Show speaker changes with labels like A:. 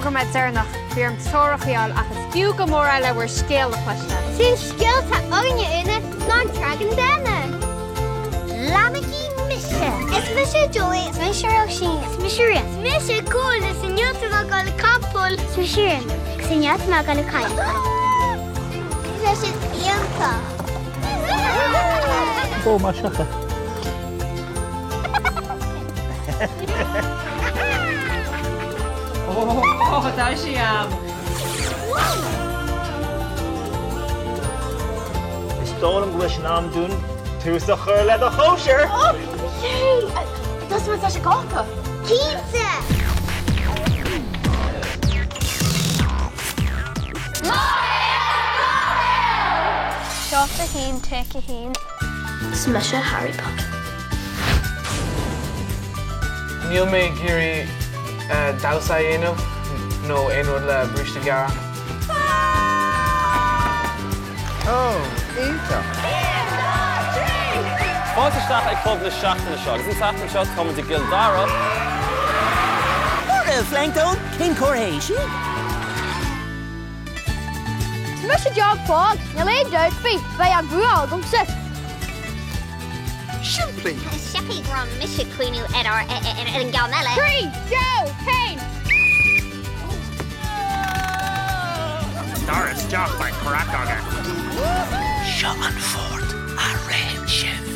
A: d'fhógair mé deireanach, bhí orm treoracha a fháil ach is fiú go mór é le bhur scéal a chloisteáil.
B: Is é an scéal atá againne, Úna, ná an Dragan Dána. Leanaigí mise! Is mise Joey. Is mise Róisín. Is mise Ria. Is mise Cóil is inniu tá mé ag dul ag campáil. Is mise Rin agus inniu tá mé ag dul ag cadhc. Tá siad iontach!
C: Bó mar seo.
D: Ó, tá sí am!
C: Is dóigh liom go bhfuil sé in am dúinn tús a chur le do chóisir!
B: Oh, yay! Tá sé cáca! Cinnte!
E: Shot 1, take 1.
F: Is mise Harry Potter.
G: Níl mé ag iarraidh damhsa a dhéanamh nó aon rud le bríste gearr.
H: Ó, iontach!
I: Fáilte isteach ag Club na seachtaine seo agus an tseachtain seo táimid i gCill Dara.
J: Mora, a Phlanctóin, cén comhartha é sin?
E: Is mise John Paul, níl aon dabht faoi, beidh an bua agamsa.
H: Simplí!
B: Seachaigh go raibh mise ag cuimhniú ar ar an gceann eile.
E: 3, 2, 1.
K: Tar isteach, beidh craic againn.
J: Seo an fort a ritheann sibh.